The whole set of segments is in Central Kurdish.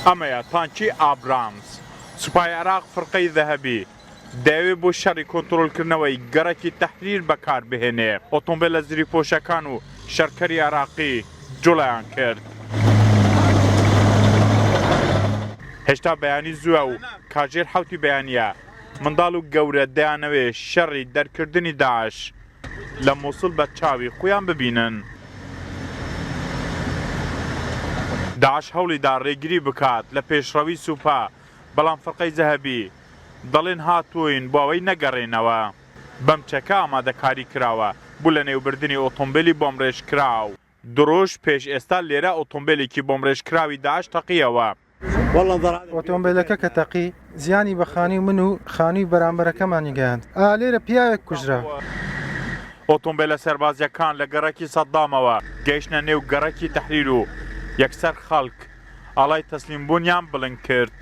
ئەمەیە تانکی ئابرامز. سوپای عێراق فرقەی زەهەبی دەیەوێ بۆ شەڕی کۆنترۆڵکردنەوەی گەڕەکی تەحریر بەکاربهێنێ. ئۆتۆمبێلە زریپۆشەکان و شەڕکەری عێراقی جوڵەیان کرد. هێشتا بەیانی زووە و کاژێر حەوتی بەیانییە، منداڵ و گەورە دەیانەوێ شەڕی دەرکردنی داعش لە موسڵ بە چاوی خۆیان ببینن. داعش هەوڵیدا رێگری بکات لە پێشڕەوی سوپا، بەڵام فرقەی زەهەبی دەڵێن هاتووین بۆ ئەوەی نەگەڕێینەوە. بەم چەکە ئامادەکاری کراوە بۆ لەنێوبردنی ئۆتۆمبێلی بۆمبڕێژکراو. دو رۆژ پێش ئێستا لێرە ئۆتۆمبێلێکی بۆمبڕێژکراوی داعش تەقییەوە. ئۆتۆمبێلەکە کە تەقی، زیانی بە خانووی من و خانووی بەرامبەرەکەمانی گەیاند. ئا لێرە پیاوێک کوژرا. ئۆتۆمبێلە سەربازییەکان لە گەڕەکی سەدامەوە گەیشتنە نێو گەڕەکی تەحریر و یەکسەر خەڵک ئاڵای تەسلیمبوونیان بڵند کرد.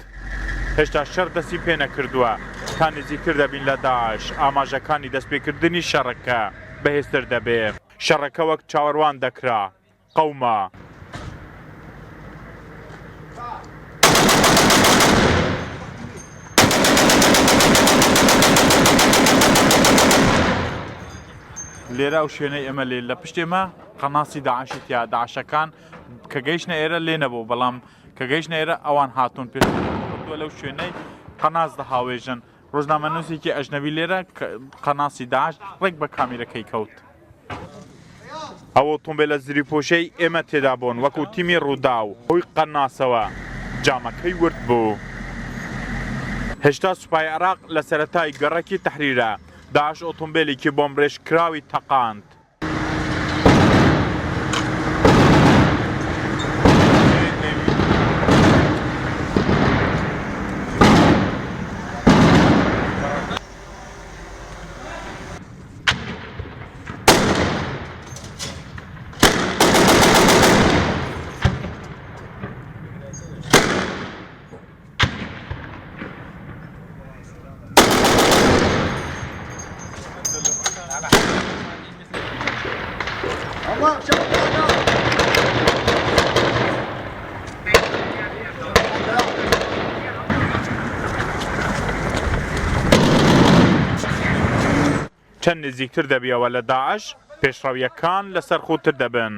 هێشتا شەڕ دەستی پێنەکردووە، تا نزیکتر دەبین لە داعش، ئاماژەکانی دەستپێکردنی شەڕەکە بەهێزتر دەبێ. شەڕەکە وەک چاوەڕوان دەکرا قەوما. لێرە ئەو شوێنەی ئێمە لێ لە پشت ئێمە قەناسی داعشی تیا داعشەکان کە گەیشتە ئێرە لێ نەبوو بەڵام کە گەیشتە ئێرە ئەوان هاتوون پێش لەو شوێنەی قەناس دەهاوێژن ڕۆژنامەنووسێکی ئەژنەبی لێرە قەناسی داعش ڕێک بە کامیرەکەی کەوت. ئەو ئۆتۆمبێلە زریپۆشەی ئێمە تێدا بوون وەکو تیمی ڕووداو هۆی قەناسەوە جامەکەی ورد بوو. هێشتا سوپای عێراق لە سەرەتای گەڕەکی تەحریرە، داعش ئۆتۆمبێلێکی بۆمبڕێژکراوی تەقاند. چەند نزیکتر دەبیەوە لە داعش، پێشڕەوییەکان لەسەرخۆتر دەبن.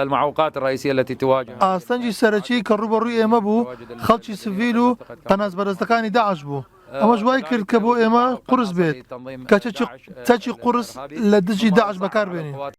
المعوقات الرئیسیە التی تواجه. ئاستەنگی سەرەکی کە ڕووبەڕووی ئێمە بوو خەڵکی سڤیل و قەناسبەرەستەکانی داعش بوو، ئەمەش وای کرد کە بۆ ئێمە قورس بێت کە چەکی قورس لە دژی داعش بەکاربێنین.